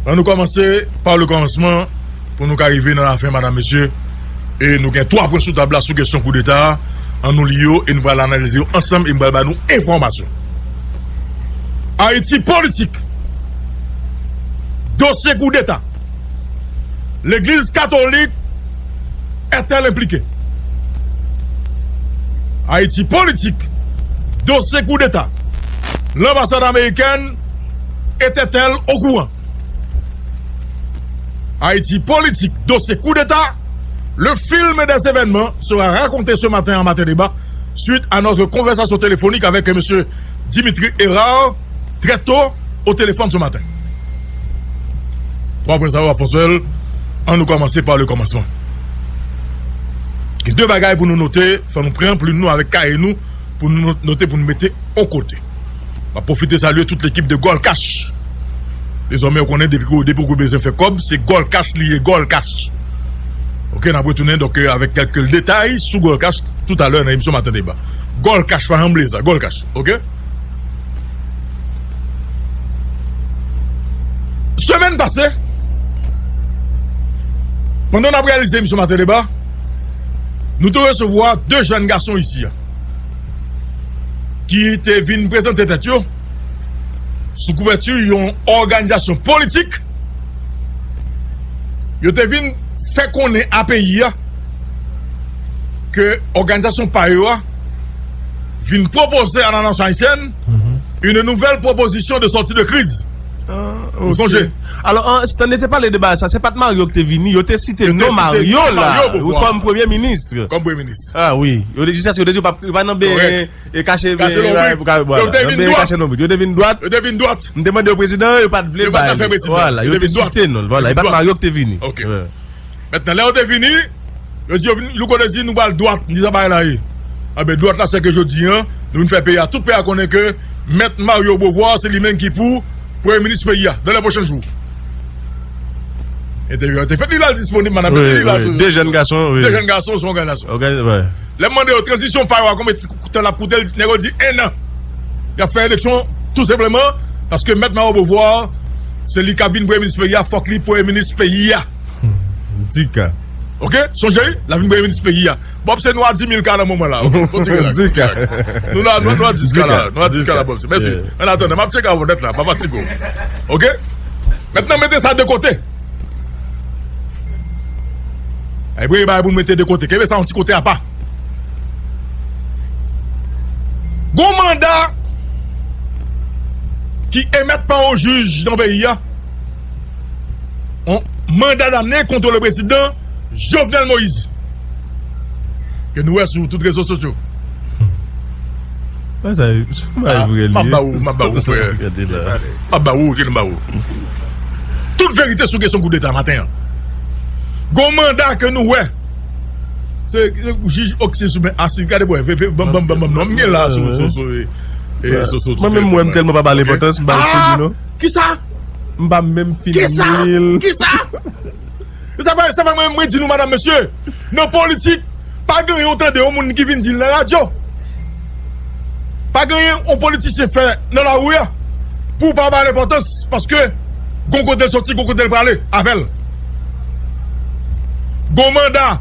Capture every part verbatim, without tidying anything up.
Ann nou kòmanse pa le kòmansman pou nou ka rive nan lafen, madam, mesye. E nou gen twa pwen sou tab la sou kesyon koudeta a. Ann nou li yo e nou pral analize yo ansanm e m pral ba nou enfòmasyon. Ayiti politik. Dosye koudeta. Legliz katolik est-elle impliquée? Ayiti politik. Dosye koudeta. L'ambassade américaine était-elle au courant? Haïti politique, dossier coup d'État, le film des événements sera raconté ce matin en Matin Débat suite à notre conversation téléphonique avec monsieur Dimitri Hérard, très tôt au téléphone ce matin. Twa pwen sa yo, Fonswèl, ann nou kòmanse pa le kòmansman. Gen de bagay pou nou note, fò nou pran plim nou avèk kaye nou pou nou note, pou nou mete yon kote. M ap pwofite salye tout lekip de Goal Cash. Dezòmè, ou konnen, depi ke, depi ke w bezwen fè kòb, se Goal Cash li ye, Goal Cash. Oke, n ap retounen, donk, euh, avèk kèlke detay sou Goal Cash toutalè nan emisyon Maten Deba. Goal Cash, pa janm bliye sa, Goal Cash, oke? Semèn pase, pandan n ap reyalize emisyon Maten Deba, nou te resevwa de jèn gason isi a ki te vin prezante tèt yo sou kouvèti yon òganizasyon politik. Yo te vin fè konnen a peyi a ke òganizasyon pa yo a vin pwopoze a la nasyon ayisyèn une nouvelle proposition de sortie de crise. Ou sonje? Alò, an, si tande te pale de bagay sa, se pa t Mario ki te vini, yo te site non Mario la kòm premye minis. Kòm premye minis. Ah wi, yo te, jiskaske yo te di yo pa, yo pa nan ben e kache, kache lonbrit. Yo te vin dwat. Yo te vin dwat. M te mande yo prezidan, yo pa t vle bay. Vwala, yo te site non l. Vwala, e pa t Mario ki te vini. Mentnan, lè yo te vini, yo di yo vin, Louko te di nou pral dwat, m di sa bagay la ye. Anben, dwat la, se ke jodi a, nou vin fè peyi a, tout peyi a konnen ke Mèt Mario Beauvoir, se li menm ki pou premye minis peyi a, dans les prochains jours. Entèvyou a te fèt, li la, l disponib, madam, mesye, li la. De jèn gason, wi. De jèn gason, se yon gran gason. Lè m mande yo, tranzisyon pa yo a, konbyen tan l ap koute, nèg yo di en an. Y ap fè eleksyon, tou senpleman, paske Mèt Mario Beauvoir, se li k ap vin premye minis peyi a, fòk li premye minis peyi a. Di ka. Oke? Sonje, l ap vin premye minis peyi a. Bob, se nou a dis mil ka nan moman la. Oke? Fò ti relaks. Di ka. Nou la, nou, nou a dis ka la. Nou a dis ka la, Bob. Mèsi. An atandan, m ap tcheke avè w nèt la, pa fatige w. Oke? Mentnan, mete sa de kote. Ay, premye bagay pou nou mete de kote. Kenbe sa yon ti kote apa. Gon manda ki emèt pa yon jij nan peyi a. Yon manda damne kont le prezidan Jovenel Moïse. Ke nou wè sou tout rezo sosyo. Mwen sa, mwen vre li. M ap ba ou, m ap ba ou, frè. M ap ba ou, ke nou ba ou. Tout verite sou kesyon koudeta maten an. Gon manda ke nou wè. Se, se jij Oksye sou men asid, gade bwè, vè, vè, banm, banm, banm, banm, non, m gen la sou, sou, sou, e, e, sou, sou, sou telefòn mwen. Mwen menm, mwen, m tèlman pa ba l enpòtans, m pa menm fin li, non. Kisa? M pa menm fin li l. Kisa? Kisa? Sa fè, sa fè mwen, mwen di nou, madam, mesye, nan politik, pa genyen w tande yon moun ki vin di l nan radyo. Pa genyen yon politisyen fè nan lari a pou w pa ba l enpòtans, paske gon kote l soti, gon kote l prale avè l. Gon manda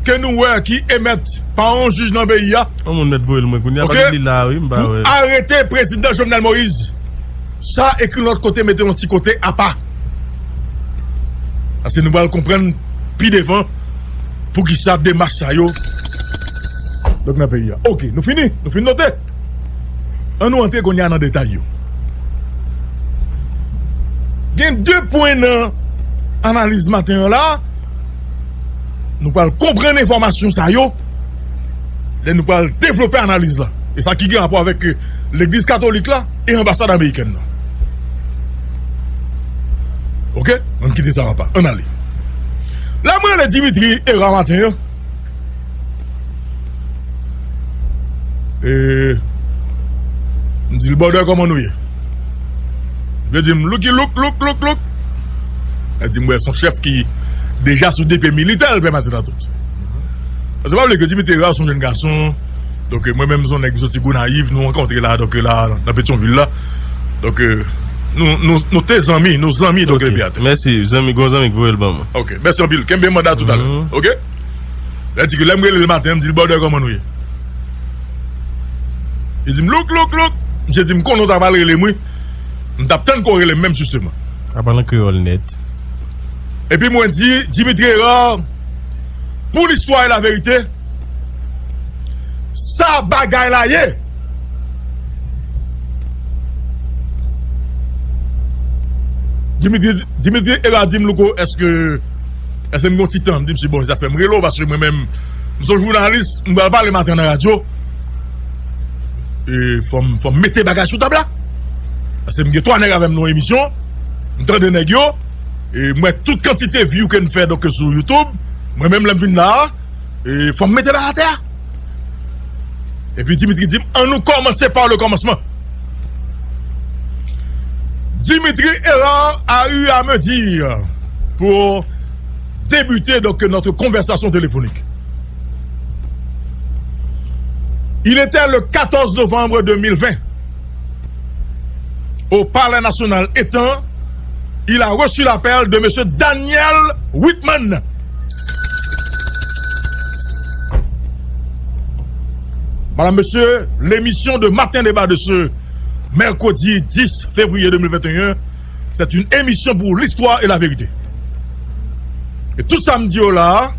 ke nou wè ki emèt pa yon jij nan peyi a. Yon moun mèt voye l mwen kounye a, paske li la, wi, m pa wè. Pou arete prezidan Jovenel Moïse. Sa ekri lòt kote, mete yon ti kote apa. Paske nou pral konprann pi devan poukisa demach sa yo donk nan peyi a. Oke, nou fini, nou fin note. Ann nou antre kounye a nan detay yo. Gen de pwen nan analiz maten an la. Nou pral konprann enfòmasyon sa yo lè nou pral devlope analiz la. E sa ki gen rapò avèk, euh, legliz katolik la e anbasad amerikèn nan. Oke? Ann kite sa apa. Ann ale. Lè mwen rele Dimitri Era maten an, e, m di l, "Brother, kòman nou ye?" Li di m, "Louki, louk, louk, louk, louk." Li di m, "Wè, se yon chèf ki deja sou de pye militè, l pèmèt la tout." Paske pa bliye ke Dimitri Era se yon jèn gason. Donk, mwen menm, se yon nèg ki soti Gonayiv, nou rankontre la, donk, la, nan Petyonvil la. Donk, Nou, nou, nou te zanmi, nou zanmi, donk, ok, epi atè. Mèsi, zanmi, gon zanmi ki voye l ban mwen. Ok, mèsi anpil. Kenbe manda toutalè. Mhm. Ok? Lè di ke lè m rele l maten, m di l, "Brother, kòman nou ye?" Li di m, "Louk, louk, louk." Misye di m, "M konnen w ta pral rele m, wi. M t ap tann ke w rele m menm, jisteman." A pale an kreyòl nèt. Epi mwen di, Dimitri Hérard, pour l'histoire et la vérité, sa bagay la ye. Dimitri, Dimitri Hérard di m, "Louko, èske, èske m gen yon ti tan?" M di, "Misye, bon, sa fè m rele w, paske mwen menm, m se yon jounalis, m pral pale maten nan radyo. E fò m, fò m mete bagay sou tab la. Paske m gen twa nèg avè m nan yon emisyon, m tande nèg yo, e m wè tout kantite view ke n fè, donk, sou YouTube. Mwen menm, lè m vin la a, e fò m mete bagay atè a." Epi Dimitri di m, "An nou kòmanse pa le kòmansman." Dimitri Hérard a eu à me dire pour débuter donc notre conversation téléphonique. Il était le quatorze novembre deux mille vingt. Au Palais National étant, il a reçu l'appel de monsieur Daniel Whitman. Madame, Monsieur, l'émission de Matin Débat de ce mercredi dix février deux mille vingt et un, c'est une émission pour l'histoire et la vérité. E tout sa m di yo la a,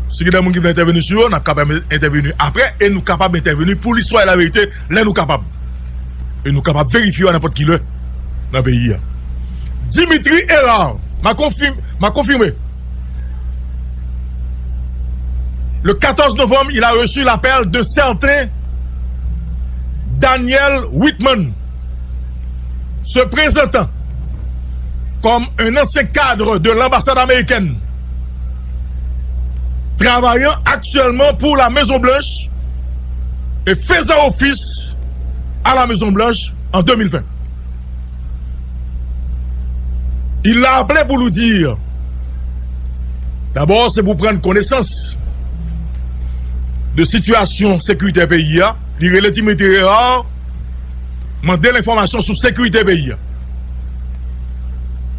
si gen de moun ki vle entèveni sou yo, n ap kapab entèveni apre, e nou kapab entèveni pour l'histoire et la vérité, lè nou kapab. E nou kapab verifye yo a nenpòt ki lè nan peyi a. Dimitri Hérard, m a konfim-, m a konfime. Le quatorze novembre, il a reçu l'appel d'un certain Daniel Whitman, se présentant comme un ancien cadre de l'ambassade américaine, travaillant actuellement pour la Maison Blanche et faisant office à la Maison Blanche en deux mille vingt. Il l'a appelé pour lui dire, d'abord, c'est pour prendre connaissance de situation sécuritaire peyi a. Li rele Dimitri Hérard, mande l enfòmasyon sou sekirite peyi a.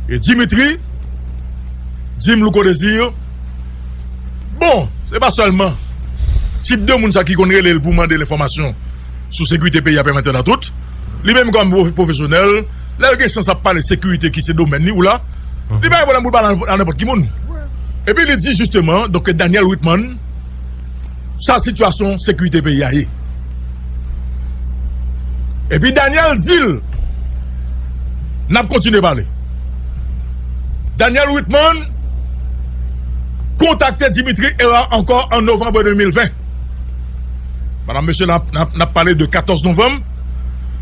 E Dimitri di m, Louko Désir, bon, se pa sèlman tip de moun sa ki konn rele l pou mande l enfòmasyon sou sekirite peyi a, pèmèt nan tout. Li menm kòm pwo-, pwofesyonèl, lè l gen chans ap pale sekirite ki se domèn li ou la, li pa gen pwoblèm pou l pale a, a nenpòt ki moun. Epi li di jisteman, donk, Daniel Whitman, sa sitiyasyon sekirite peyi a ye. Epi Daniel di l, n ap kontinye pale. Daniel Whitman kontakte Dimitri Hérard ankò an novanm de mil ven. Madam, mesye, n ap, n ap, n ap pale de katòz novanm.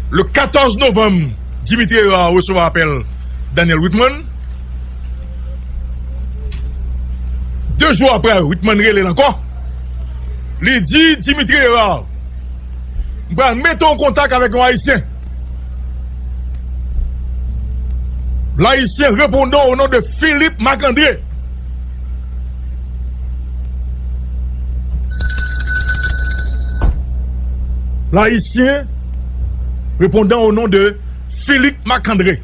Le katòz novanm, Dimitri Hérard resevwa apèl Daniel Whitman. De jou apre, Whitman rele l ankò. Li di Dimitri Hérard, "M pral mete w an kontak avèk yon Ayisyen." L'Haïtien répondant au nom de Philippe Marc-André. L'Haïtien répondant au nom de Philippe Marc-André.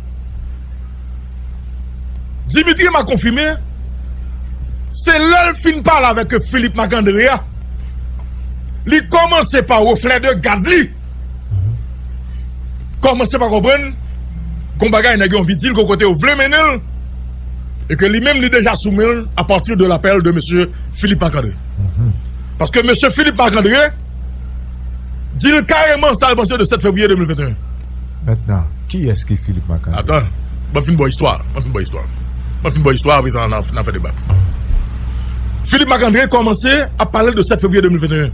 Dimitri m a konfime, se lè l fin pale avèk Philippe Marc-André a, li kòmanse pa reflè de gad li. Kòmanse pa konprann gon bagay nèg yo anvi di l, gon kote yo vle mennen l, e ke li menm li deja sou men l à partir de l'appel de mesye Philippe Marc-André. Paske mesye Philippe Marc-André di l kareman sa l panse de sèt fevriye de mil venteyen. Mentnan, kiyès ki Philippe Marc-André? Atan, ban m fin ba w istwa, ban m fin ba w istwa. Ban m fin ba w istwa, apre sa, n a, n a fè deba. Philippe Marc-André kòmanse ap pale de sèt fevriye de mil venteyen.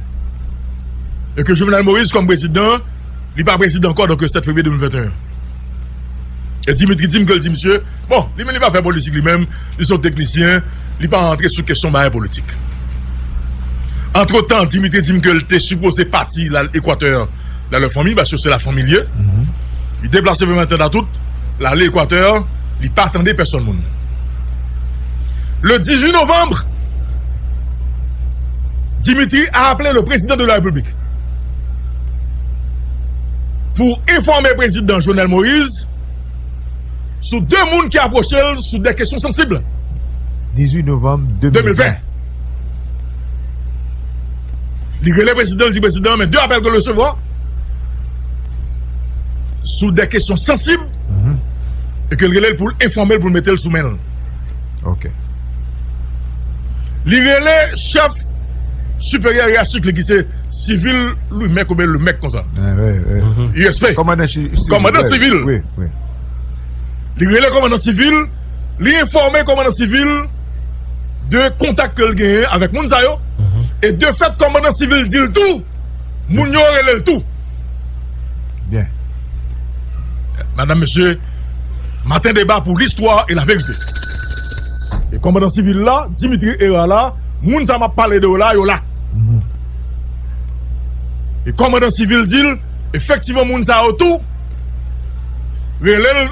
E ke Jovenel Moïse, kòm prezidan, li pa prezidan ankò, donk, sèt fevriye de mil venteyen. E Dimitri di m ke l di misye, bon, li menm li pa fè politik li menm, li se yon teknisyen, li pa rantre sou kesyon bagay politik. Antretan, Dimitri di m ke l te sipoze pati l al Ekwatè, l al wè fanmi, paske se la fanmi l ye. Li deplase pou mete nan tout, l ale Ekwatè, li pa tande pèsonn moun. Le dix-huit novembre, Dimitri a appelé le président de la République pour informer président Jovenel Moïse sou de moun ki apwoche l sou de kesyon sansib. Dizuit novanm de mil ven. Li rele prezidan, li di prezidan, men de apèl ke l resevwa sou de kesyon sansib, e ke l rele l pou l enfòme l, pou l mete l sou men l. Li rele chèf siperyè yeratik li ki se Sivil Louis Mèk oubyen Lemèk konsa. U S P. Kòmandan sivil. Li rele kòmandan sivil, li enfòme kòmandan sivil de kontak ke l genyen avèk moun sa yo. E de fèt, kòmandan sivil di l tou, moun yo rele l tou. Byen. Madam, mesye, maten deba pou listwa e laverite. E kòmandan sivil la, Dimitri Hérard la, moun sa m ap pale de yo la, yo la. E kòmandan sivil di l, efektivman, moun sa yo tou rele l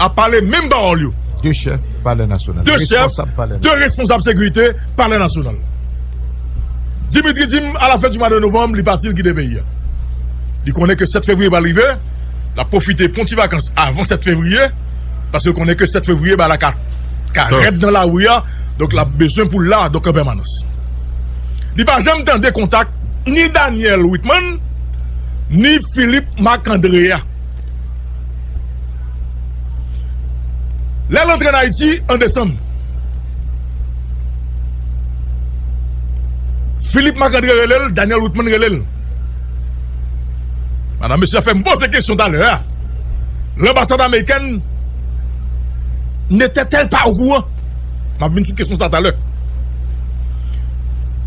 ap pale menm pawòl yo. De chèf palè nasyonal. De chèf, de responsab sekirite palè nasyonal. Dimitri di m, a la fen di mwa de novanm, li pati, l kite peyi a. Li konnen ke sèt fevriye pral rive, l ap pwofite pran ti vakans avan sèt fevriye, paske l konnen ke sèt fevriye bagay la ka, ka rèd nan lari a, donk l ap bezwen pou l la, donk an pèmanans. Li pa janm tande kontak ni Daniel Whitman, ni Philippe Marc-André a. Lè l antre an Ayiti an desanm, Philippe Marc-André rele l, Daniel Whitman rele l. Madam, mesye, fè m poze kesyon talè a. L'ambassade américaine n'était-elle pas au courant? M ap vin sou kesyon sa talè.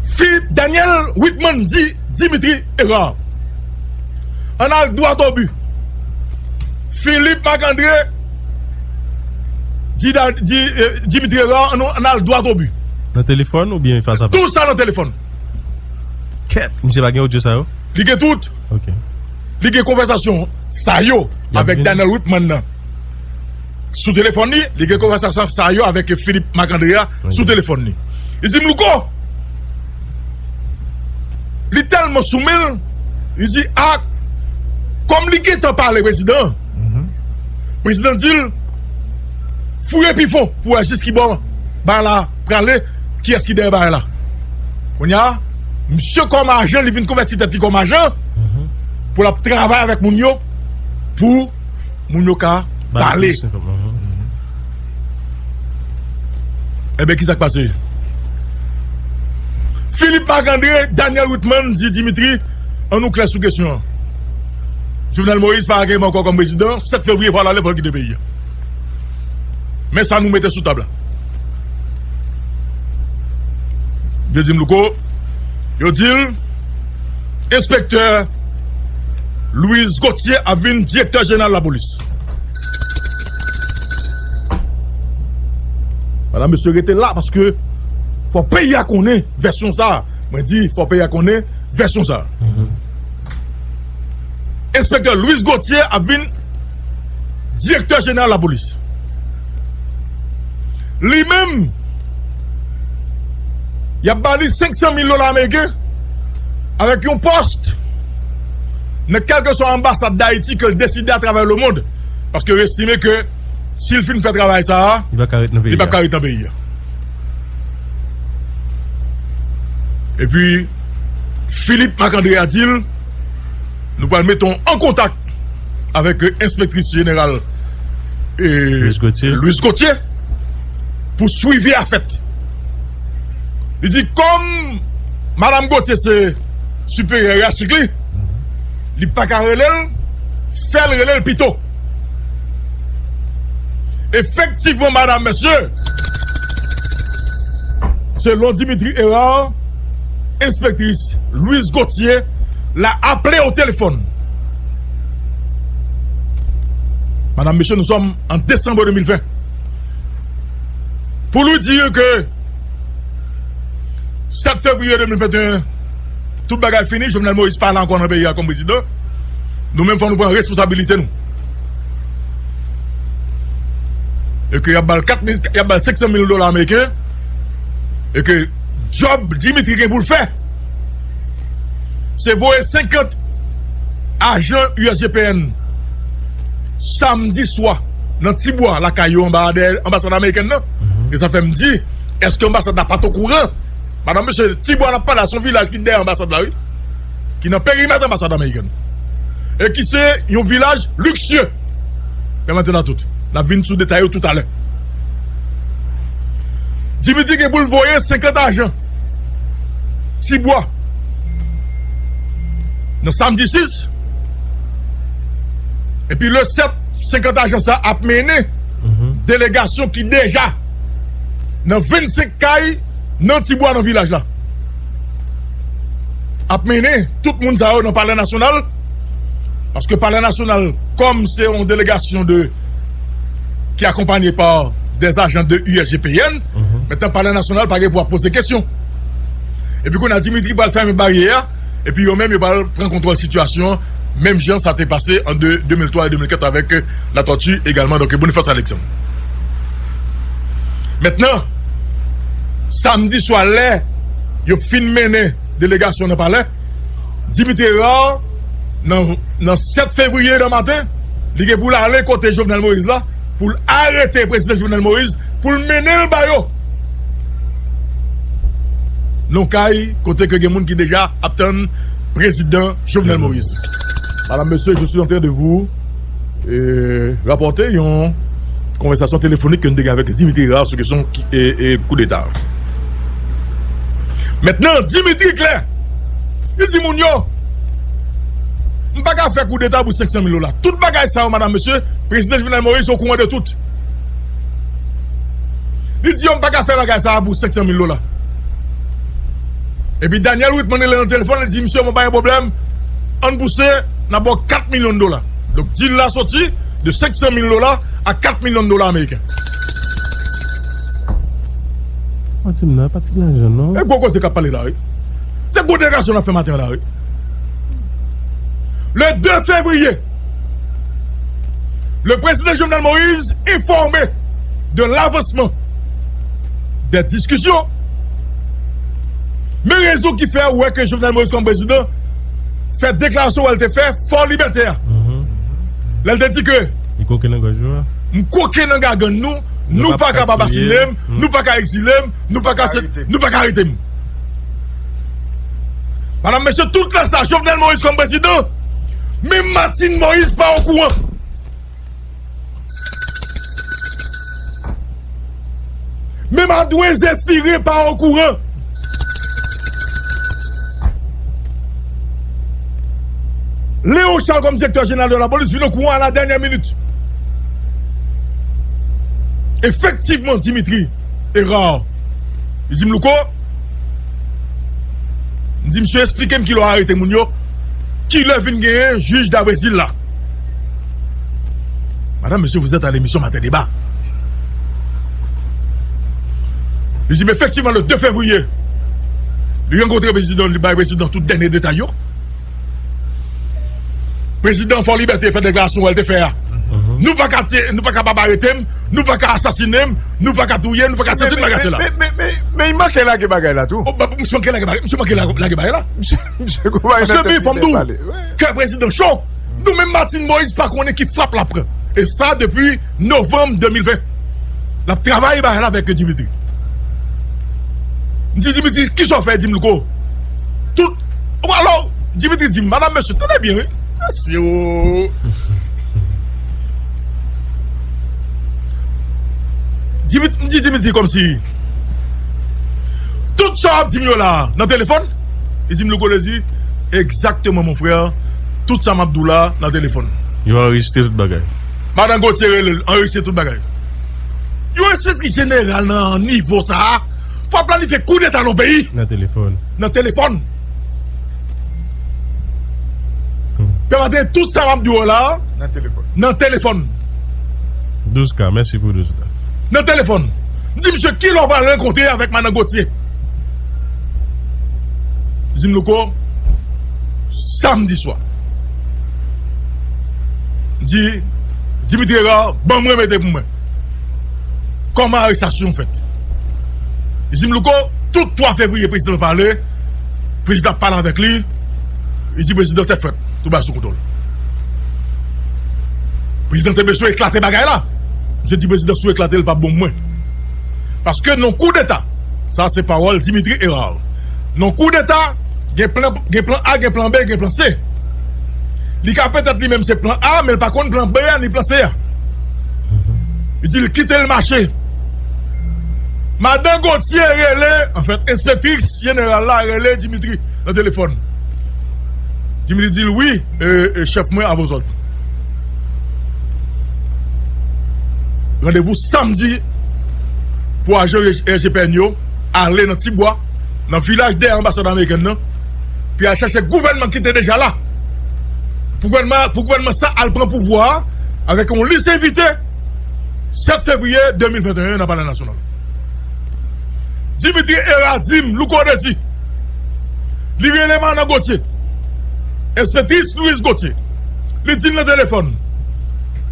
Philippe, Daniel Whitman di Dimitri Hérard, ann al dwat o bi. Philippe Marc-André di, di, eh, Dimitri Hérard, ann, ann al dwat o bi. Nan telefòn oubyen fas a fas? Tout sa nan telefòn. Kèt, misye pa gen odyo sa yo? Li gen tout. Ok. Li gen konvèsasyon sa yo avèk Daniel Whitman nan sou telefòn li, li gen konvèsasyon sa yo avèk Philippe Marc-André a sou telefòn li. Li di m, Louko, li tèlman sou men l, li di, a, kòm li gentan pale prezidan an, prezidan di l, fouye pi fon pou wè jis ki bò bagay la prale, kiyès ki dèyè bagay la. Kounye a, misye kòm ajan, li vin konvèti tèt li kòm ajan pou l ap travay avèk moun yo, pou moun yo ka pale. Enben, ki sa k pase? Philippe Marc-André, Daniel Whitman di Dimitri, ann nou klè sou kesyon an. Jovenel Moïse pa ka kenbe ankò kòm prezidan, sèt fevriye fò l ale, fò l kite peyi a. Men sa nou mete sou tab la. Yo di m, Louko, yo di l, enspektè Louis Gauthier ap vin direktè jeneral lapolis. Madam, mesye, rete la paske fò peyi a konnen vèsyon sa. Mwen di, fò peyi a konnen vèsyon sa. Enspektè Louis Gauthier ap vin direktè jeneral lapolis. Li menm, y ap ba li senk san mil dola ameriken avèk yon pòs nan kèlkeswa anbasad Dayiti ke l deside atravè lemonn, paske yo estime ke si l fin fè travay sa a, li p ap ka ret nan peyi a. Epi, Philippe Marc-André a di l, nou pral mete w an kontak avèk, euh, enspektris jeneral, euh, Louis Gauthier. Louis Gauthier, pou swivi a fèt. Li di, kòm Madam Gauthier se siperyè yeratik li, li pa ka rele l, fè l rele l pito. Efektivman, madam, mesye, selon Dimitri Hérard, enspektris Louise Gauthier la aple o telefòn. Madam, mesye, nous sommes en décembre deux mille vingt. Pou li di ke sèt fevriye de mil venteyen, tout bagay fini, Jovenel Moïse pa la ankò nan peyi a kòm prezidan. Nou menm, fò nou pran responsabilite nou. E ke y ap ba l kat mil, y ap ba l senk san mil dola ameriken. E ke djòb Dimitri gen pou l fè, se voye senkant ajan U S G P N samdi swa nan Tibwa, lakay yo anba dèyè anbasad amerikèn nan. E sa fè m di, èske anbasad la pa t okouran? Madanm, mesye, Tibwa n ap pale a, se yon vilaj ki dèyè anbasad la, wi. Ki nan perimèt anbasad amerikèn. E ki se yon vilaj liksye. Pèmèt n a tout. N ap vin sou detay yo toutalè. Dimitri gen pou l voye senkant ajan Tibwa nan samdi sis. Epi le sèt, senkant ajan sa ap mennen delegasyon ki deja nan vennsenk kay nan Tibwa, nan vilaj la. Ap mennen tout moun sa yo nan Palè Nasyonal. Paske Palè Nasyonal, kòm se yon delegasyon de, ki akonpanye pa des agents de U S G P N, mentnan Palè Nasyonal pa gen pou ap poze kesyon. Epi kounye a, Dimitri pral fèmen baryè a, epi yo menm yo pral pran kontwòl sitiyasyon an, menm jan sa te pase an de, de mil twa e de mil kat avèk, euh, Latortue egalman, donk Boniface Alexandre. Mentnan, samdi swa, lè yo fin mennen delegasyon nan palè, Dimitri Hérard, nan, nan sèt fevriye nan maten, li gen pou l ale kote Jovenel Moïse la, pou l arete prezidan Jovenel Moïse, pou l mennen l ba yo. Nan kay kote ke gen moun ki deja ap tann prezidan Jovenel Moïse. Madame, Monsieur, je suis en train de vous, euh, rapporter yon konvèsasyon telefonik ke nou te gen avèk Dimitri Hérard sou kesyon ki, e, e, koudeta. Mentnan, Dimitri klè. Li di moun yo, "M pa ka fè koudeta pou senk san mil dola." Tout bagay sa yo, madam, mesye, prezidan Jovenel Moïse okouran de tout. Li di yo, "M pa ka fè bagay sa a pou senk san mil dola." Epi Daniel Whitman rele nan telefòn, li di, "Misye, mwen pa gen pwoblèm. Ann pouse, n a ba w kat milyon dola." Donk, deal la soti de senk san mil dola a kat milyon dola ameriken. Pati m nan, pati lajan, non. E gwo koze k ap pale la, wi. Se gwo deklarasyon n ap fè maten an la, wi. Le deux février, le président Jovenel Moïse informé de l'avancement des discussions. Men rezon ki fè ou wè ke Jovenel Moïse kòm prezidan fè deklarasyon wè l te fè Fò Libète a. Lè l te di ke li koke nan gòj yo a. "M koke nan gagann nou, nou pa ka pa asasinen m, nou pa ka egzile m, nou pa ka, nou pa ka arete m." Madam, mesye, tout tan sa, Jovenel Moïse kòm prezidan, menm Martine Moïse pa okouran. Menm Adrien Zéphirin pa okouran. Léon Charles kòm direktè jeneral de lapolis vin okouran a la dènyè minit. Efektivman, Dimitri Hérard, li di m, "Louko," m di, "Misye, eksplike m kilè w arete moun yo, kilè vin genyen jij da Brezil la?" Madam, mesye, vous êtes à l'émission Matin Débat. Li di m, efektivman, le deux février, li rankontre prezidan, li bay prezidan tout dènye detay yo. Prezidan Fò Libète fè deklarasyon wè l te fè a. "Nou pa ka, nou pa ka pa arete m, nou pa ka asasinen m, nou pa ka touye m, nou pa ka sesi, nou pa ka sela." Men, men, men, men, men, men, li manke lage bagay la tou. Oh, ba, misye manke lage bagay, misye manke la-, lage bagay la. Misye, misye gon bagay nan tèt li te pale. Kè prezidan cho. Nou menm Martine Moïse pa konnen ki frap l ap pran. E sa depi novanm de mil ven. L ap travay bagay la avèk Dimitri. M di Dimitri, "Kisa w fè?" Di m, "Louko, tout." Alò, Dimitri di m, "Madam, mesye, tande byen, wi." Mesye, o. Dimitri, m di Dimitri kòmsi, "Tout sa w ap di m yo la nan telefòn?" Li di m, "Louko Lezi, egzakteman, mon frè, tout sa m ap di w la nan telefòn." Yo anrejistre tout bagay. Madan Gauthier rele l, anrejistre tout bagay. Yon enspektris jeneral nan nivo sa a pou ap planifye koudeta nan peyi. Nan telefòn. Nan telefòn. Hmm. Pèmèt tout sa m ap di w la. Nan telefòn. Nan telefòn. Douz ka, mèsi pou douz ka. Nan telefòn. M di, "Misye, kilè w pral rankontre avèk madan Gauthier?" Li di m, "Louko, samdi swa." M di, "Dimitri Hérard, ban m remete pou mwen. Kòman arestasyon fèt?" Li di m, "Louko, tout twa fevriye prezidan pale, prezidan pale avèk li, li di prezidan tèt frèt, tout bagay sou kontwòl." Prezidan te bezwen eklate bagay la. Misye di prezidan sou eklate l p ap bon mwen. Paske nan koudeta, sa se pawòl Dimitri Hérard. Nan koudeta, gen plan, gen plan A, gen plan B, gen plan C. Li ka petèt li menm se plan A, men l pa konn plan B a ni plan C a. Li di l kite l mache. Madan Gauthier rele, anfèt, enspektris jeneral la rele Dimitri nan telefòn. Dimitri di l wi, e, e, chèf mwen avè w sòt. Randevou samdi pou ajan R G P N yo ale nan Tibwa, nan vilaj dèyè anbasad amerikèn nan, pou y al chèche gouvènman ki te deja la. Pou gouvènman, pou gouvènman sa al pran pouvwa a avèk yon lis envite sèt fevriye de mil venteyen nan Palè Nasyonal. Dimitri Hérard di m, Louko Désir, li rele Madan Gauthier, enspektris Louise Gauthier. Li di l nan telefòn,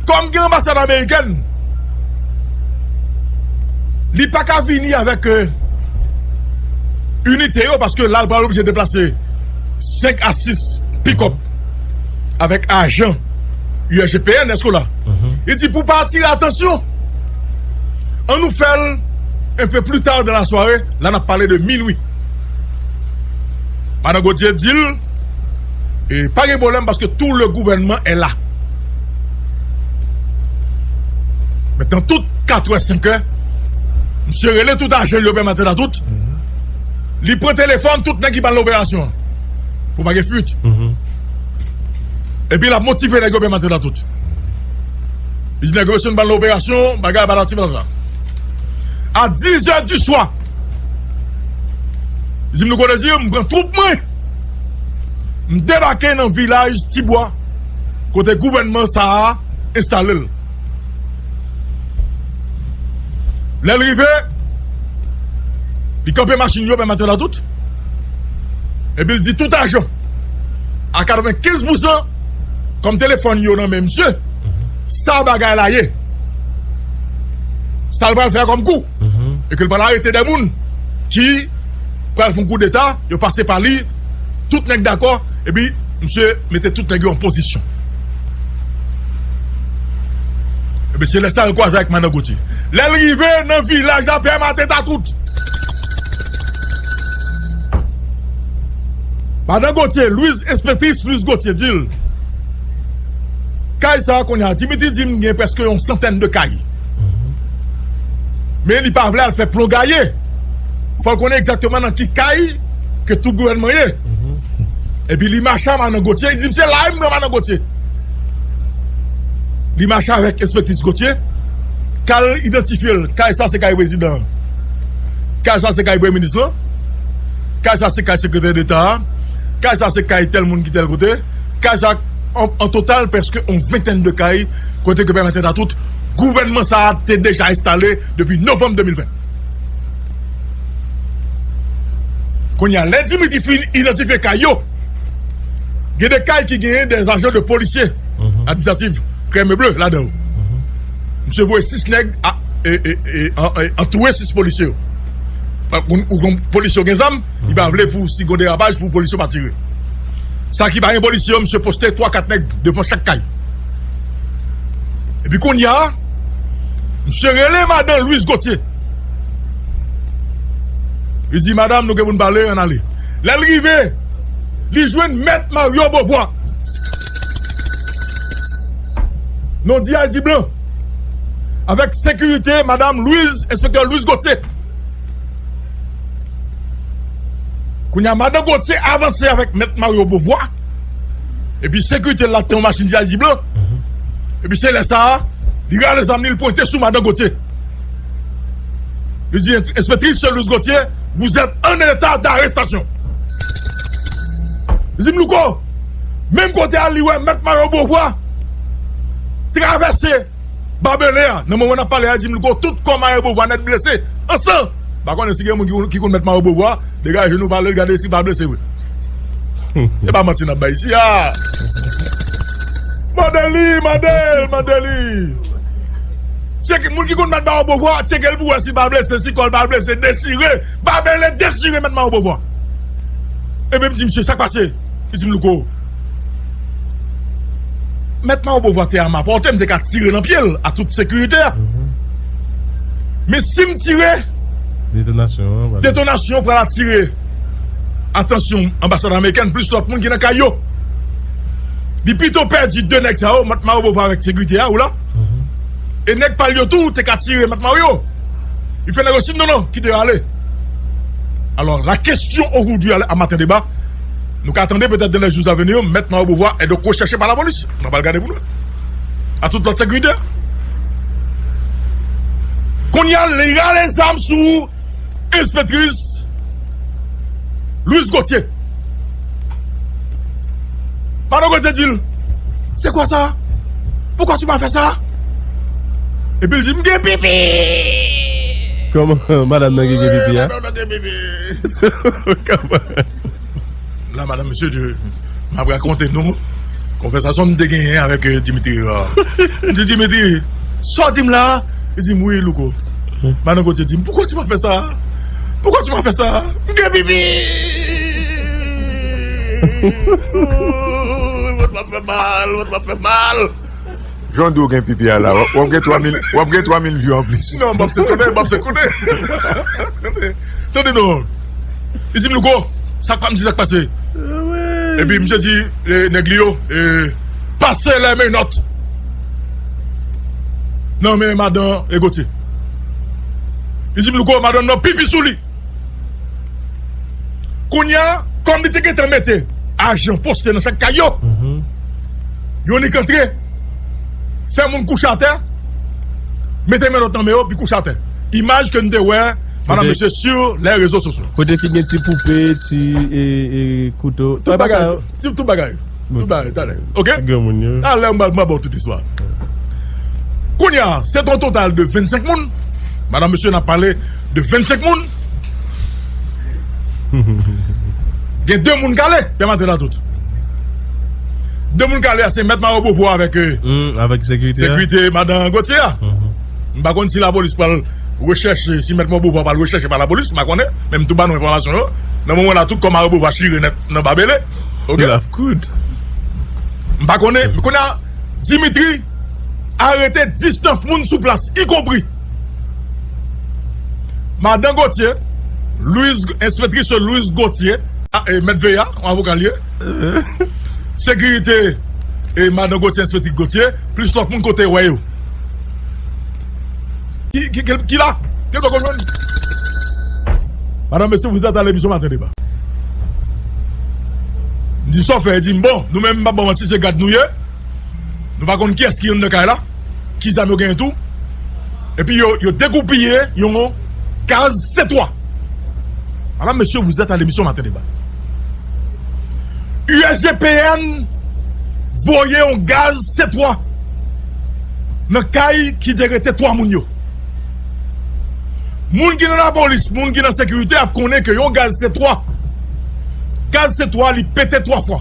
kòm gen anbasad amerikèn, li pa ka vini avèk, euh, inite yo, paske la, l pral oblije deplase senk a sis pikòp avèk ajan U S G P N, èske w la? Li di, pou pa atire atansyon, ann nou fè l un peu plus tard dans la soirée, la n ap pale de minwi. Madan Gauthier di l, e, pa gen pwoblèm paske tout le gouvernement est là. Mentnan, tout katrè, senkè, misye rele tout ajan yo pèmèt a tout. Li pran telefòn tout nèg ki pral nan operasyon an. Pou pa gen fuit. Epi l ap motive nèg yo pèmèt a tout. Li di nèg yo mesye nou pral nan operasyon, bagay patati patata. A dix heures du soir, li di m Louko Désir, m pran twoup mwen, m debake nan vilaj Tibwa, kote gouvènman sa a enstale l. Lè l rive, li kanpe machin yo, pèmèt a tout. Epi l di tout ajan, a katrevenkenz pousan, kòm telefòn yo nan men misye, sa bagay la ye. Sa l pral fè kòm kou. E ke l pral arete de moun ki pral fè yon koudeta, yo pase pa li, tout nèg dakò, epi misye mete tout nèg yo an pozisyon. Epi se lè sa l kwaze ak Madan Gauthier. Lè l rive nan vilaj la, pè maten ta tout. Madan Gauthier, Louise, enspektris Louise Gauthier di l, kay sa a kounye a, Dimitri di m gen prèske yon santèn de kay. Men li pa vle al fè plon gaye. Fò l konnen egzakteman nan ki kay ke tout gouvènman ye. Epi li mache a Madan Gauthier, li di m se la m pran Madan Gauthier. Li mache avèk enspektris Gauthier, k al idantifye l. Kay sa se kay prezidan an. Kay sa se kay premye minis lan. Kay sa se kay sekretè deta a. Kay sa se kay tèl moun ki tèl kote. Kay sa, an, an total, prèske yon ventèn de kay, kote ke pèmèt a tout, gouvènman sa a te deja enstale depi novanm de mil ven. Kounye a, lè Dimitri fin idantifye kay yo, gen de kay ki genyen de ajan de polisye administratif, krèm e ble ladan yo. Misye voye sis nèg a, e, e, e, an, e, antoure sis polisye yo. Ou, ou, ou, polisye yo gen zam, li pa vle pou si gon derapaj pou polisye yo pa tire. Sa ki pa gen polisye yo, misye poste twa kat nèg devan chak kay. Epi kounye a, misye rele madan Louise Gauthier. Li di, madanm, nou gen pou n pale, ann ale. Lè l rive, li jwenn mèt Mario Beauvoir. Non D I G Blanc. Avèk sekirite, madanm Louise, enspektè Louise Gauthier. Kounye a, madan Gauthier avanse avèk mèt Mario Beauvoir. Epi sekirite l la te yon machin D I G Blanc. Epi se lè sa a, li rale zam li, li pwente sou madan Gauthier. Li di, enspektris Louise Gauthier, vous êtes en état d'arrestation. Li di m, Louko, menm kote a, li wè mèt Mario Beauvoir travèse Babele a, nan moman n ap pale a, di m, Louko, tout kò Mario Beauvoir nèt blese, an san. M pa konnen si gen moun ki, ki konn mèt Mario Beauvoir, degaje nou pale l, gade si l pa blese vre. E pa manti n ap bay isi a. Mande li, mande l, mande li. Tcheke, moun ki konn mèt Mario Beauvoir, tcheke l pou wè si l pa blese, si kò l pa blese, dechire. Babele dechire mèt Mario Beauvoir. Ebyen, m di, misye, sa k pase? Li di m, Louko, mèt Mario Beauvoir te a ma pòte, m te ka tire nan pye l a tout sekirite a. Men si m tire, detonasyon an, detonasyon pral atire atansyon anbasad amerikèn plis lòt moun ki nan kay yo. Li pito pèdi de nèg sa yo, Mèt Mario Beauvoir avèk sekirite a, ou la. E nèg pa l yo tou te ka tire Mèt Mario. Li fè nèg yo siy non, non, kite yo ale. Alors, la question aujourd'hui à, à Matin Débat, nou ka tande petèt dans les jours à venir, Mèt Mario Beauvoir est donc recherché par la police. Nou pral gade pou nou. A tout lòt sekirite. Kounye a, li rale zam sou enspektris Louise Gauthier. Madan Gauthier di l, "C'est quoi ça? Pourquoi tu m'as fait ça?" Epi l di, "M gen pipi!" Kòman madanm nan gen, gen pipi a? Madanm nan gen pipi. Kòman? La, madanm, mesye, m ap rakonte nou konvèsasyon m te genyen avèk, euh, Dimitri Hérard. M di, "Dimitri, sa w di m la?" Li di m, "Wi, Louko." Madan Gauthier di m, "Pourquoi tu m'as fait ça? Pourquoi tu m'as fait ça? M gen pipi! Vant m ap fè mal, vant m ap fè mal." Jan w di w gen pipi a la, w ap, w ap gen twa mil, w ap gen twa mil view anplis. Non, m ap se konnen, m ap se konnen. Tande, tande non. Li di m, "Louko, sa k pa m di, sa k pase?" Epi misye di, eh, nèg li yo, eh, "Pase les menottes nan men madan, eh, Gauthier." Li di m, "Louko, madanm nan pipi sou li." Kounye a, kòm li te gentan mete ajan poste nan chak kay yo, youn li k antre, fè moun kouche atè, mete menòt nan men yo, pi kouche atè. Imaj ke n te wè, madan, mesye, sur les réseaux sociaux. Kote ki gen ti poupe, ti, e, e, kouto. Tout bagay, tout, tout bagay. Tout bagay, talè. Oke? Granmoun yo. Talè, m a, m a ba w tout istwa. Kounye a, se yon total de vennsenk moun. Madan, mesye, n ap pale de vennsenk moun. Gen de moun k ale, pèmèt la tout. De moun k ale a, se Mèt Mario Beauvoir avèk, euh, hmm, avèk sekirite a, sekirite madan Gauthier a. M pa konn si lapolis pral rechèche, si Mèt Mario Beauvoir pral rechèche pa lapolis, m pa konnen, men m tou ba nou enfòmasyon yo. Nan moman la, tout kò Mario Beauvoir chire nèt nan babele. Oke? L ap kout. M pa konnen, men kounye a, Dimitri arete diznèf moun sou plas, ikonpri madan Gauthier, Louise, enspektris Louise Gauthier, a, e, mèt V A, yon avoka l ye. Sekirite, e, madan Gauthier, enspektris Gauthier, plis lòt moun kote wè yo. Ki, ki, ki, ki la? Ki lòt jwenn? Madan, mesye, vous êtes à l'émission Matin Débat. M di sa w fè, di m, bon, nou menm, m pa ba w manti, se gad nou ye. Nou pa konn kiyès ki anndan kay la, ki zam yo genyen tou. Epi yo, yo degoupye yon gaz C trois. Madame, monsieur, vous êtes à l'émission Matin Débat. U S G P N voye yon gaz C trois nan kay ki te rete twa moun yo. Moun ki nan lapolis, moun ki nan sekirite ap konnen ke yon gaz C trois, gaz C trois li pete twa fwa.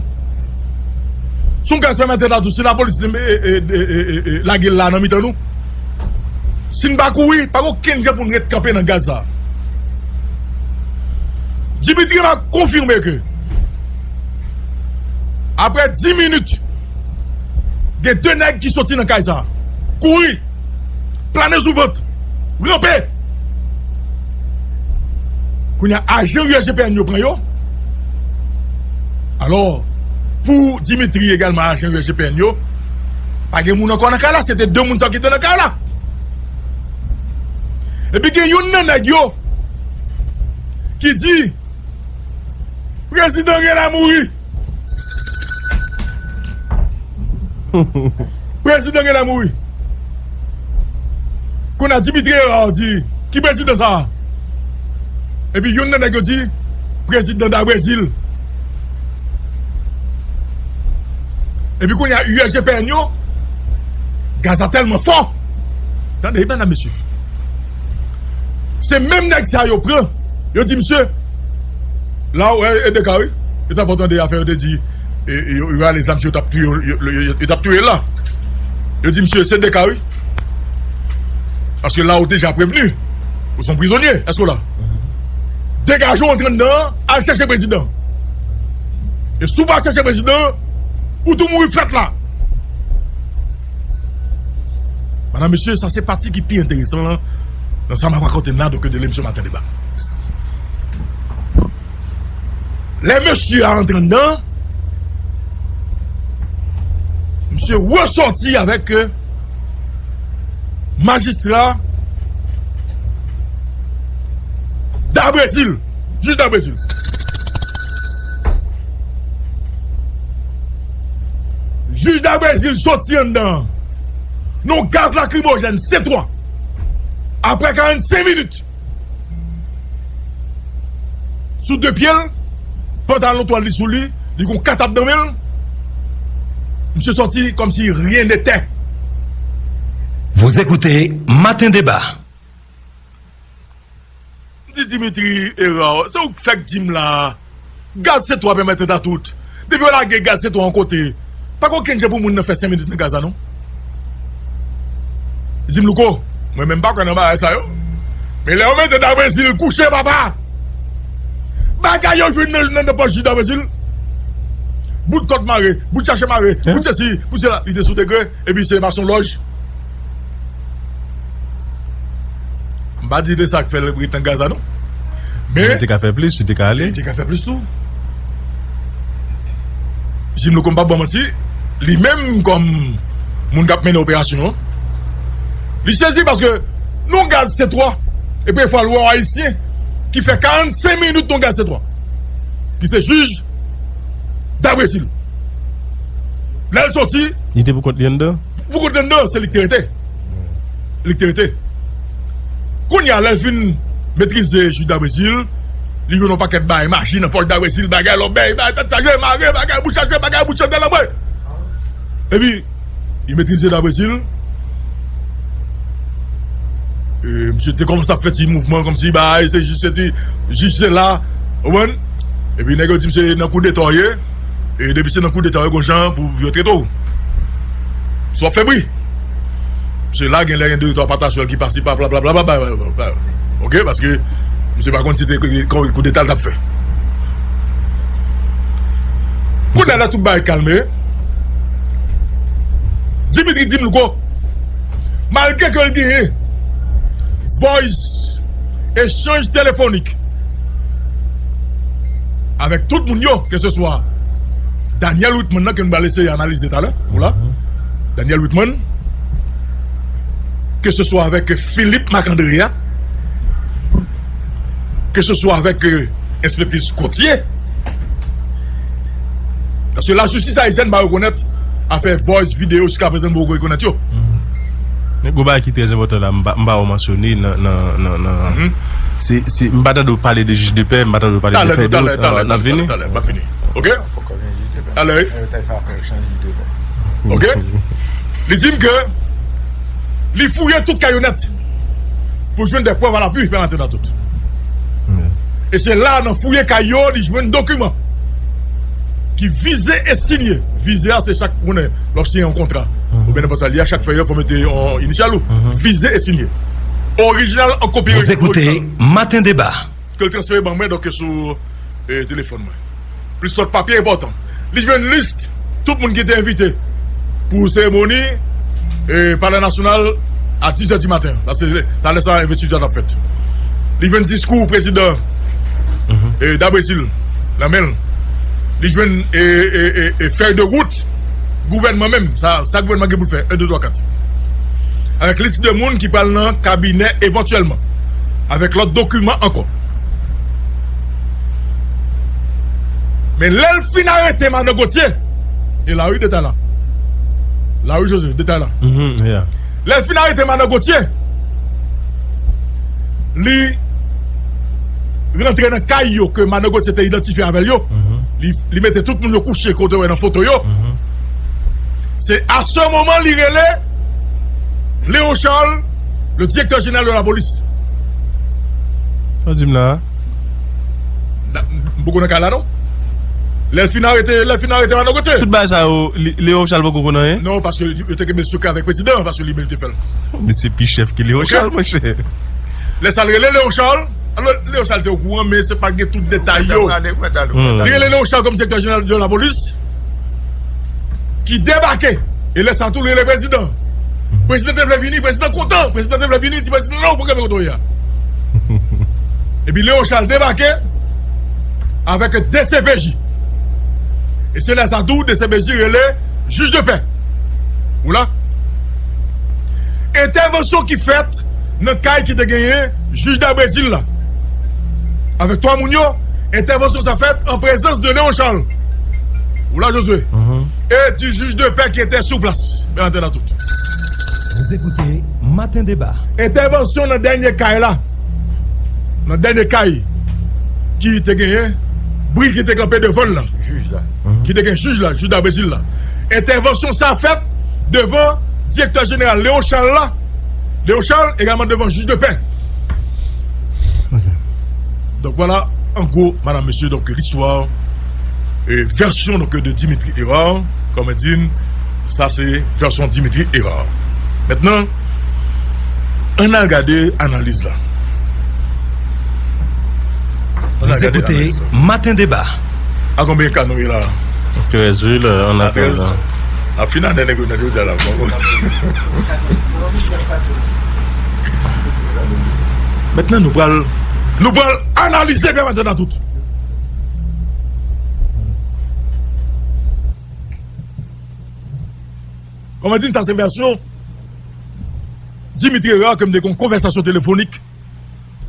Se yon gaz pèmèt la tou, si lapolis e, e, e, e, e, e, lage l la nan mitan nou, si n pa kouri, pa gen okenn jan pou n ret kanpe nan gaz sa a. Dimitri va konfime ke, apre dis minit, gen de nèg ki soti nan kay sa a. Kouri! Plane sou vant! Ranpe! Kounye a, ajan U S G P N yo pran yo. Alò, pou Dimitri egalman, ajan U S G P N yo, pa gen moun ankò nan kay la, se te de moun sa ki te nan kay la. Epi gen youn nan nèg yo ki di, "Prezidan genlè mouri." Prezidan genlè mouri. Kounye a Dimitri Hérard di, "Ki prezidan sa a?" Epi youn nan nèg yo di, "Prezidan da Brezil." Epi kounye a U S G P N yo, gaz la tèlman fò. Tande, medam, mesye. Se menm nèg sa yo pran, yo di, "Misye, la w wè, e de ka, wi." E sa fò tande afè yo te di, e, e, yo, yo rale zam, yo t ap touye, yo, yo, yo, yo t ap touye l la. Yo di, "Misye, se de ka, wi." Paske la ou deja prevni. Ou se yon prizonye. Èske w la? Degaje w antre anndan an, al chèche prezidan. E si w pa chèche prezidan, ou tou mouri frèt la. Medam, mesye, sa se pati ki pi enteresan lan. Nan sa m ap rakonte n nan, donk, de lemisyon Maten Deba. Lè mesye a antre anndan, misye resòti avèk, euh, majistra Dabrezil, jij Dabrezil. Jij Dabrezil sòti anndan nan yon gaz lakrimojèn C twa. Aprè karannsenk minit, sou de pye l, pantalon twal li sou li, li gon katap nan men l. Misye sòti kòmsi rien n'était. Vous écoutez Matin Débat. M di Dimitri Hérard, se ou k fèk di m la, gaz C twa pèmèt tèt a tout. Depi yo lage gaz C twa yon kote, pa gen okenn jan pou moun nan fè senk minit nan gaz la, non. Li di m, Louko, mwen menm m pa kwè nan bagay sa yo. Men lè yo mete Dabrezil kouche, papa, bagay yo jwenn nan, nan, nan pòch jij Dabrezil. Bout kòd mare, bout chache mare, bout sesi, bout sela. Li te sou degre, epi se mason lòj. M pa di de sa k fè l ret nan gaz la, non. Men li te ka fè plis, li te ka ale. Li te ka fè plis tou. Jim Louko, m p ap ba w manti, li menm kòm moun k ap mennen operasyon an, li sezi paske nan yon gaz C twa, e premye fwa l wè yon Ayisyen ki fè karannsenk minit nan yon gaz C twa, ki se jij Dabrezil. Lè l sòti, li te pou kont li anndan? Pou kont li anndan, se li k te rete. Li k te rete. Kounye a, lè l fin metrize jij Dabrezil, li jwenn yon pakèt bagay maji nan pòch Dabrezil, bagay lòbèy, bagay tèt chaje, mare, bagay bout chaje, bagay bout chaje, lanmwe. Epi, li metrize Dabrezil. E, misye te kòmanse ap fè ti mouvman kòmsi bagay, se jis, se ti, jis se la, ou konprann? Epi nèg yo di misye nan koudeta w ye. E depi se nan koudeta w ye, gon jan pou yo trete w. Si w ap fè bri. Misye la, gen lè gen de twa pataswèl ki pase pa, bla, bla, bla, bla, bla, bla, bla. Oke, paske misye pa konn si se kou, koudeta l t ap fè. Kounye a la, tout bagay kalme. Dimitri di m, Louko, malgre ke l genyen voice, echanj telefonik avèk tout moun yo, keseswa Daniel Whitman nan ke nou pral eseye analize talè, ou la, Daniel Whitman, keseswa avèk Philippe Marc-André a, keseswa avèk, euh, enspektris Gauthier. Paske lajistis ayisyèn pa rekonèt afè voice, videyo, jiskaprezan, nou poko rekonèt yo. Men gon bagay ki trè enpòtan la, m pa, m pa wè w mansyone nan, nan, nan, nan, se, se, m pa tande w pale de jij de pè, m pa tande w pale de fèy de wout, n ap vini. Talè, talè, talè, talè, m ap vini. Oke? Talè, wi. Oke? Li di m ke li fouye tout kay yo nèt pou jwenn de prèv a lapui, pèmèt nan tout. E se la, nan fouye kay yo, li jwenn dokiman ki vize e sinye. Vize a, se chak, ou konnen, lè w ap siyen yon kontra, oubyen nenpòt sa l ye a, chak fèy yo, fò w mete yon inisyal ou. Vize e sinye. Orijinal an kopi. Vous écoutez Matin Débat. Ke l transfere ban mwen, donk, sou, eh, telefòn mwen. Plis lòt papye enpòtan. Li jwenn lis tout moun ki te envite pou seremoni, eh, Palè Nasyonal a dis è di maten. Paske se talè sa envestiti a t ap fèt. Li jwenn diskou prezidan, eh, Dabrezil nan men l. Li jwenn, eh, eh, eh, eh, fèy de wout gouvènman menm. Sa, sa gouvènman gen pou l fè. En, de, twa, kat. Avèk lis de moun ki pral nan kabinè evantyèlman. Avèk lòt dokiman ankò. Men lè l fin arete Madan Gauthier, e la wi detay la. La wi, Jose, detay la. Lè l fin arete Madan Gauthier, li rantre nan kay yo ke Madan Gauthier te idantifye avè l yo. Li, li mete tout moun yo kouche kote w wè nan foto yo. Se a se moman li rele Léon Charles, le directeur général de la police. Sa w di m la a? M poko nan kay la, non. Lè l fin arete, lè l fin arete Madan Gauthier. Tout bagay sa yo, Léon Charles poko konn anyen? Non, paske yo te kenbe l sekrè avèk prezidan an, paske li menm te fè l. Men se pi chèf ke Léon Charles, monchè. Lè sa l rele Léon Charles, alò, Léon Charles te okouran, men se pa gen tout detay yo. Li rele Léon Charles kòm direktè jeneral de la polis, ki debake. E lè sa tou, li rele prezidan. Prezidan te vle vini, prezidan kontan. Prezidan te vle vini, di prezidan, non, fò kenbe kote w ye a. Epi Léon Charles debake avèk D C P J. E se lè sa tou, D C P J rele jij de pè. Ou la? Entèvansyon ki fèt nan kay ki te genyen jij Dabrezil la. Avèk twa moun yo, entèvansyon sa fèt an prezans de Léon Charles. Ou la, Josué? Mhm. Et du juge de paix qui était sur place. Byen antèn a tout. Vous écoutez Matin Débat. Entèvansyon nan dènye kay la. Nan dènye kay ki te genyen, bri ki te kanpe devan l la. Jij la. Ki te gen jij la, jij Dabrezil la. Entèvansyon sa fèt devan direktè jeneral Léon Charles la. Léon Charles, egalman devan jij de pè. Ok. Donc voilà, en gros, madame, monsieur, donc l'histoire, euh, version donc de Dimitri Hérard, comme on dit, ça c'est version Dimitri Hérard. Maintenant, ann al gade analiz la. Ann al gade analiz la. Vous écoutez Matin Débat. A konbyen ka nou ye la? Trèz, wi, la, an atandan. N ap fin ane nèg yo nèt yo di a la. Mentnan, nou pral, nou pral analize byen maten nan tout. Kòman di, sa se vèsyon Dimitri Hérard ke m te gen yon konvèsasyon telefonik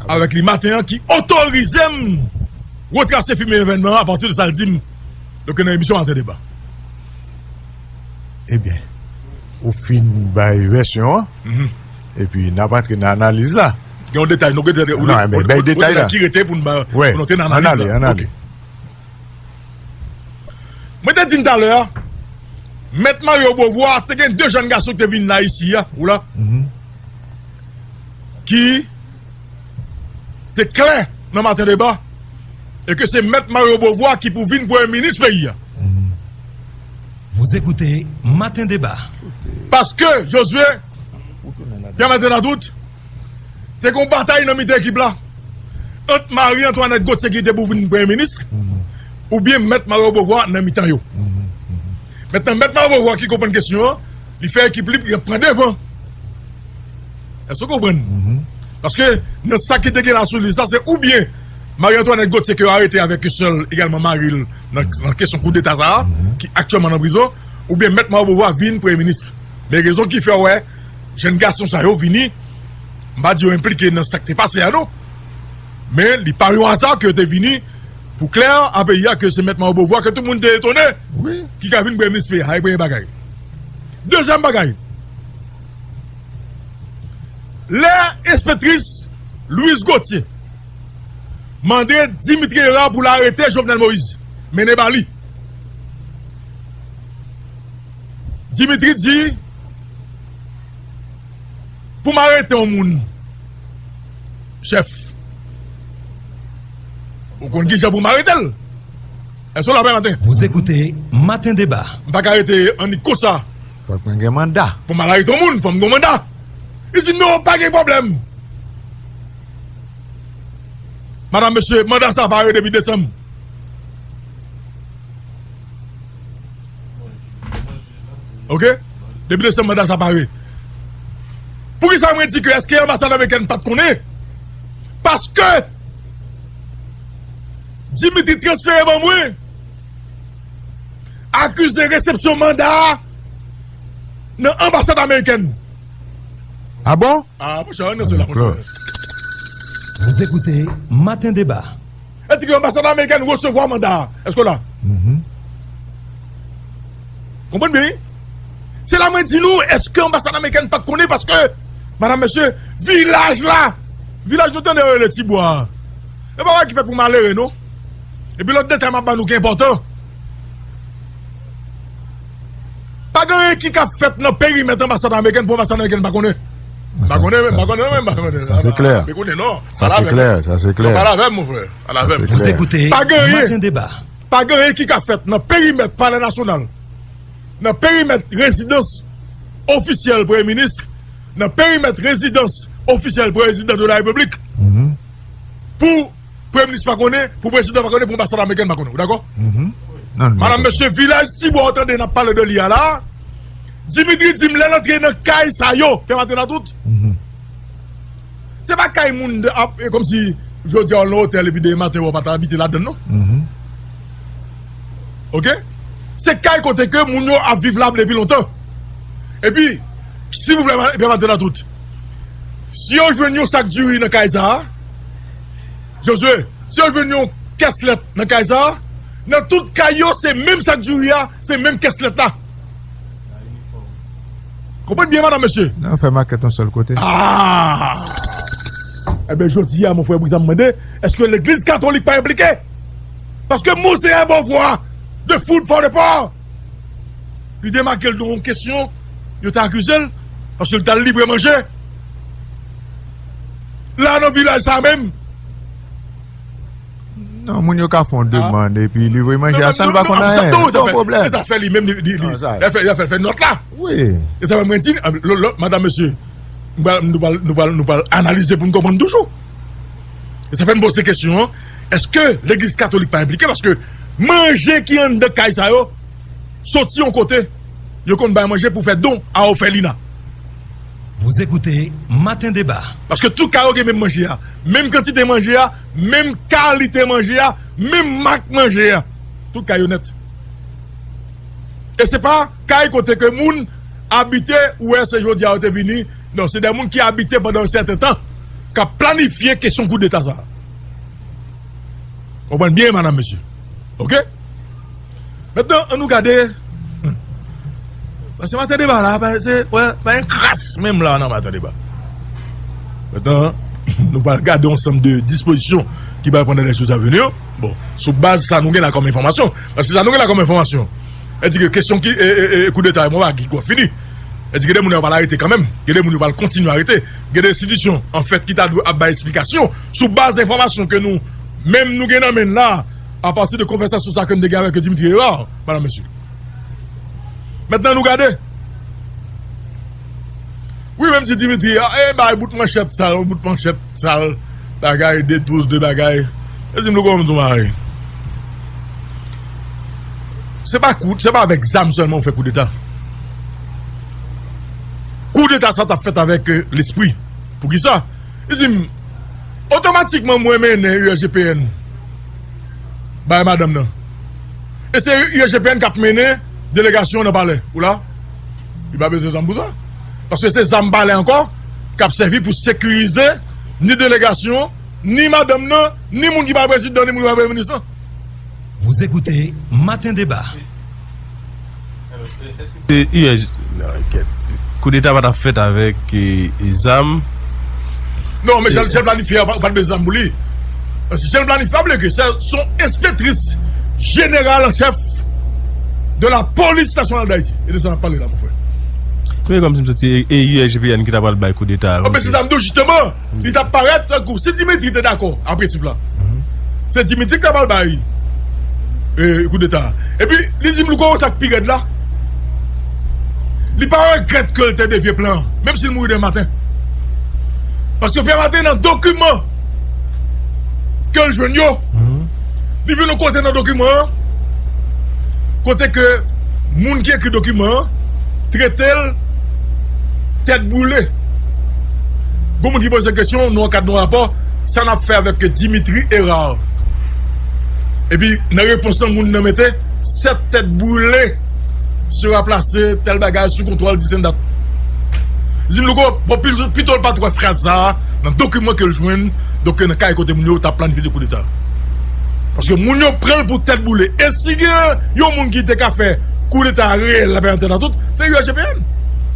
avèk li maten an ki otorize m retrase fimen evènman an apati de sa l di m. Donk, nan emisyon Maten Deba. Ebyen, ou fin bay vèsyon an, epi n ap antre nan analiz la. Gen yon detay, nou gen detay, ou, non, men ou, bay ou, detay la ki rete pou n ba, pou n antre nan analiz la. Ann ale, ann ale. Ok. Mwen te di n talè a, Mèt Mario Beauvoir te gen de jèn gason ki te vin la isi a, ou la, ki te klè nan Maten Deba, e ke se Mèt Mario Beauvoir ki pou vin premye minis peyi a. Vous écoutez Matin Débat. Paske, Josué, Pierre Martin Ladoute, te gen yon batay nan mitan ekip la, ant Marie Antoinette Gauthier ki te pou vin premye minis, oubyen Mèt Mario Beauvoir nan mitan yo. Mentnan, Mèt Mario Beauvoir ki konprann kesyon an, li fè ekip li pran devan. Èske w konprann? Paske nan sa ki te gen la sou lis la, se oubyen Marie Antoinette Gauthier ke yo arete avèk sè l, egalman mari l, nan, nan kesyon koudeta sa a, ki aktyèlman nan prizon, oubyen Mèt Mario Beauvoir vin premye minis. Men rezon ki fè w wè jèn gason sa yo vini, m pa di yo enplike nan sa k te pase a non. Men li pa yon aza ke yo te vini pou klè a peyi a ke se Mèt Mario Beauvoir ke tout moun te etone ki ka vin premye minis peyi a. Sa se premye bagay. Dezyèm bagay, lè enspektris Louise Gauthier mande Dimitri Hérard pou l arete Jovenel Moïse, mennen ba li. Dimitri di, pou m arete yon moun, chèf, ou konn ki jan pou m arete l. Èske w la, Pè Maten? Vous écoutez Matin Débat. M pa ka rete annik konsa. Fòk mwen gen manda. Pou m al arete yon moun, fò m gen manda. Li di, non, pa gen pwoblèm. Madam, mesye, manda sa pare depi desanm. Ok? Depi desanm, manda sa pare. Poukisa mwen di ke èske anbasad amerikèn pa t konnen? Paske Dimitri transfere ban mwen akize resepsyon manda a nan anbasad amerikèn. Ah bon? Ah, monchè, ann rantre la, monchè. Vous écoutez Matin Débat. E di ke anbasad amerikèn resevwa manda a. Èske w la? Konprann byen, wi. Se la mwen di nou, èske anbasad amerikèn pa t konnen? Paske, madam, mesye, vilaj la, vilaj nou tande yo rele Tibwa a, e pa bagay ki fèt pou malere, non. Epi lòt detay m ap ba nou ki enpòtan. Pa gen anyen ki ka fèt nan perimèt anbasad amerikèn pou anbasad amerikèn pa konnen. M pa konnen, m pa konnen, m pa konnen. Sa se klè. M pa konnen, non. Sa se klè, sa se klè. Pale avè m, mon frè. Pale avè m. Vous écoutez Matin Débat. Pa gen anyen ki ka fèt nan perimèt Palè Nasyonal, nan perimèt rezidans ofisyèl Premye Minis, nan perimèt rezidans ofisyèl Prezidan de la Repiblik, pou Premye Minis pa konnen, pou Prezidan pa konnen, pou anbasad amerikèn pa konnen. Ou dakò? Madam, mesye, vilaj Tibwa w tande n ap pale de li a la, Dimitri di m lè l antre nan kay sa yo, Pè Maten Latout. Se pa kay moun de- ap e kòmsi jodi a w nan otèl epi demen maten w ap abite ladann non. Oke? Se kay kote ke moun yo ap viv la depi lontan. Epi, silvouplè, Pè Maten Latout, si yo jwenn yon sak diri nan kay sa a, Jozye, si yo jwenn yon kès lèt nan kay sa a, nan tout kay yo, se menm sak diri a, se menm kès lèt la. Konprann byen, madanm, mesye. Nan fè makèt yon sèl kote. Ah! Ebyen, jodi a, mon frè Brizan, m mande, èske legliz katolik pa enplike? Paske Monseyè Beauvoir, de Food for the Poor, li demake l de yon kesyon, yo te akize l, paske l t al livre manje. La, nan vilaj sa menm, Non, moun yo ka fè yon demann epi livre manje a san l pa konn anyen. Sa yon pwoblèm. E sa fè li menm, li, li, li, sa fè, sa fè, fè nòt la. Wi. E sa fè mwen di, lòt, lòt, madanm, mesye, nou pral, nou pral, nou pral, nou pral analize pou n konprann toujou. E sa fè n poze kesyon an, èske legliz katolik pa enplike? Paske manje ki anndan kay sa yo, soti yon kote, yo konn bay manje pou fè don a òfelina. Vous écoutez Matin Débat. Paske tout kay yo gen menm manje a, menm kantite manje a, menm kalite manje a, menm mak manje a. Tout kay yo nèt. E se pa kay kote ke moun abite, ou wè se jodi a yo te vini. Non, se de moun ki abite pandan yon sèten tan, k ap planifye kesyon koudeta sa a. Konprann byen, madanm, mesye. Oke? Mentnan, ann nou gade. Paske Maten Deba la, pa, se, wè, pa gen kras menm la nan Maten Deba. Mentnan, nou pral gade yon ansanm de dispozisyon ki pral pran nan lè jou sa vini yo. Bon, sou baz sa nou gen la kòm enfòmasyon. Paske sa nou gen la kòm enfòmasyon, e di ke kesyon ki, e, e, e, koudeta, mwen pa ki kwa fini. E di gen de moun yo pral arete kanmenm. Gen de moun yo pral kontinye arete. Gen de enstitisyon, anfèt, ki ta dwe ap bay esplikasyon sou baz enfòmasyon ke nou menm nou gen nan men n la, apati de konvèsasyon sa ke m te gen avèk Dimitri Hérard, madanm, mesye. Mentnan, nou gade. Wi, menm si Dimitri, a, e bay bout manchèt sal, bout manchèt sal, bagay, de douz, de bagay. E di m, Louko, m di w bagay. Se pa kou, se pa avèk zam sèlman ou fè koudeta. Koudeta sa t ap fèt avèk, euh, lespri. Poukisa? Li di m, otomatikman mwen mennen U S G P N bay madanm nan. E se U S G P N k ap mennen delegasyon an nan palè. Ou la? Li pa bezwen zam pou sa. Paske se zam palè ankò k ap sèvi pou sekirize ni delegasyon, ni madanm nan, ni moun ki pa prezidan, ni moun ki pa premye minis lan. Vous écoutez Matin Débat. Se U S G, non, kèt. Koudeta pa t ap fèt avèk, e, e, zam. Non, men jan l planifye a, pa, pa t bezwen zam pou li. Paske jan l planifye, pa bliye ke se, se yon enspektris jeneral an chèf de la polis nasyonal d Ayiti. E de sa n ap pale la, mon frè. Men kòmsi m santi e, e U S G P N ki ta pral bay koudeta a. Anben, se sa m di w, jisteman. Li t ap parèt tankou si Dimitri te dakò a prensip la. Se Dimitri ki ta pral bay, e, koudeta a. Epi, li di m, Louko, sa k pi rèd la, li pa regrèt ke l te devye plan an, menm si l mouri demen maten. Paske Pè Maten nan dokiman ke l jwenn yo, li vin yon kote nan dokiman an, kote ke moun ki ekri dokiman an trete l tèt boule. Gon moun ki poze kesyon nan kad yon rapò, sa n ap fè avèk Dimitri Hérard? Epi nan repons lan, moun nan mete, cette tête brûlée sera placée, tèl bagay, sou kontwòl di sèn dat. Di m, Louko, bon, pito l pa t wè fraz sa a nan dokiman ke l jwenn, donk nan kay kote moun yo t ap planifye koudeta. Paske moun yo pran l pou tèt boule. E si gen yon moun ki te ka fè koudeta reyèl la, Pè Maten Latout, se U S G P N.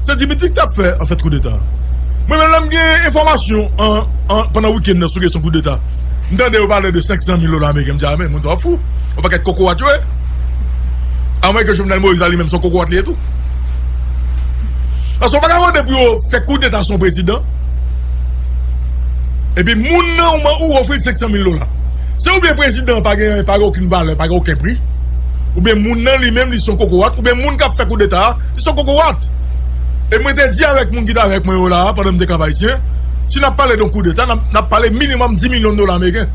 Se Dimitri ki t ap fè, anfèt, koudeta. Mwen menm, lè m gen enfòmasyon an, an, pandan wikenn nan sou kesyon koudeta, m tande yo pale de senk san mil dola ameriken, m di, a men, moun sa yo fou. Yon pakèt kokorat yo ye. Amwens ke Jovenel Moïse la, li menm, se yon kokorat li ye tou. Paske w pa ka mande pou yo fè koudeta sou yon prezidan, epi moun nan ou, ou ofri l senk san mil dola. Se oubyen prezidan an pa gen, pa gen okenn valè, pa gen okenn pri, oubyen moun nan li menm, li se yon kokorat, oubyen moun k ap fè koudeta a, li se yon kokorat. E mwen te di avèk moun ki t avèk mwen yo la a, pandan m te Kap Ayisyen, si n ap pale de yon koudeta, n ap, n ap pale minimòm dis milyon dola ameriken.